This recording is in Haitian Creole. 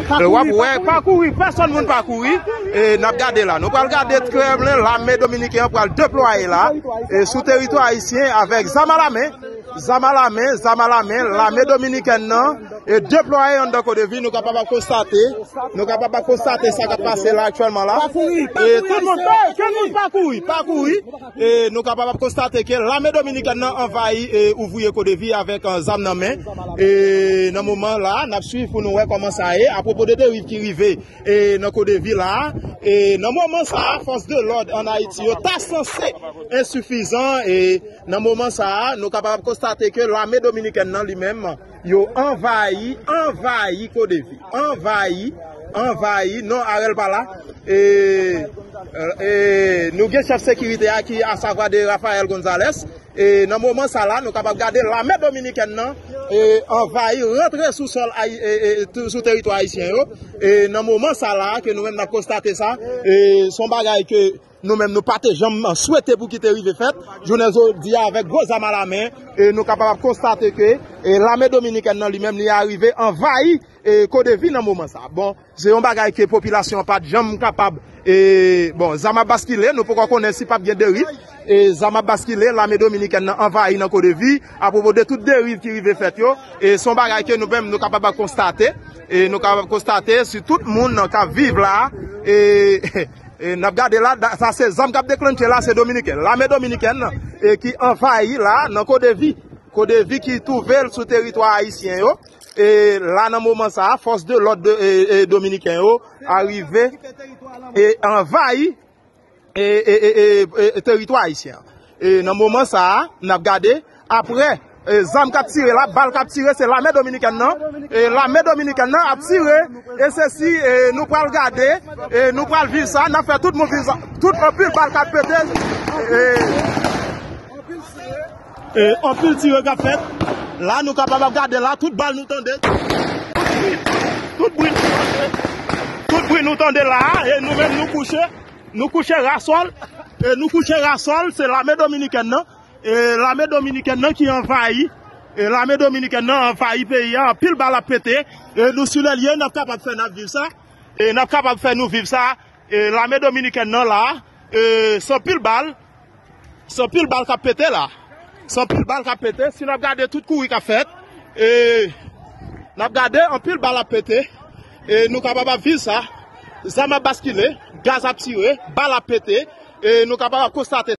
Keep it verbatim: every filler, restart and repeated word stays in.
W ap wè, pa kouri, pèsonn moun pa kouri. E n ap gade la. Nou pral gade trè byen, lame dominiken an pral deplwaye la. E sou teritwa ayisyen avèk zam a la men. Zam a la men, zam a la men, lame dominikèn nan e deplwaye anndan Kodevi, nou kapab ap konstate, nou kapab ap konstate sa k ap pase la aktyèlman la. E tout moun, tout moun pa kouri, pa kouri. E nou kapab ap konstate ke lame dominikèn nan anvayi e ouvriye Kodevi avèk, eh, zam nan men. E nan moman la, n ap swiv pou nou wè kòman sa ye, apwopo de deriv ki rive e nan Kodevi la. E nan moman sa a, fòs de lòd ann Ayiti yo ta sanse ensifizan. E nan moman sa a, nou kapab konstate ke lame dominikèn nan li menm, yo anvayi, anvayi Kodevi. Anvayi, anvayi. Non, Arel pa la. E, e, nou gen chèf sekirite a ki asavwa de Rafael Gonzalez. E nan moman sa la, nou kapab gade lame dominikèn nan e anvayi, rantre sou sòl ayi-, e, e, tou-, sou teritwa ayisyen yo. E nan moman sa la, ke nou menm n ap konstate sa, e se yon bagay ke nou menm nou pa te janm swete pou ki te rive fèt. Jounen jodi a, avèk gwo zam a la men, e nou kapab ap konstate ke e lame dominikèn nan li menm li arive anvayi e Kodevi nan moman sa. Bon, se yon bagay ke popilasyon an pa t janm kapab, e, bon, zam ap baskile, nou poko konnen si p ap gen deriv. E zam ap baskile, lame dominikèn nan anvayi nan Kodevi, apwopo de tout deriv ki rive fèt yo. E se yon bagay ke nou menm nou kapab ap konstate. E nou kapab ap konstate si tout moun k ap viv la. E, e n ap gade la, da-, sa se zam k ap deklannche la, se dominiken. Lame dominikèn nan, e ki anvayi la nan Kodevi. Kodevi ki twouve l sou teritwa ayisyen yo. E la, nan moman sa a, fòs de lòd de, e, e, dominiken yo arive e anvayi e, e, e, e, e, e teritwa ayisyen an. E nan moman sa a, n ap gade, apre, e, zam k ap tire la, bal k ap tire, se lame dominikèn nan. E lame dominikèn nan ap tire, e se si, e, nou pral gade, e nou pral viv sa, n ap fè tout moun viv sa. Tout anpil bal k ap pete, e, e, anpil tire k ap fèt. La, nou kapab ap gade la, tout bal nou tande. Tout bri, tout bri nou tande. Tout bri nou tande la, e nou menm nou kouche. Nou kouche rasòl, e nou kouche rasòl, se lame dominikèn nan. E lame dominikèn nan ki anvayi. E lame dominikèn nan anvayi peyi a, anpil bal ap pete. E nou sou lè l ye, n ap kapab fè n ap viv sa. E n ap kapab fè nou viv sa. E lame dominikèn nan la, e se anpil bal. Se anpil bal k ap pete la. Se anpil bal k ap pete. Si n ap gade tout kouri k ap fèt, e n ap gade anpil bal ap pete. E nou kapab ap viv sa. Zam ap baskile, gaz ap tire, bal ap pete. E nou kapab ap konstate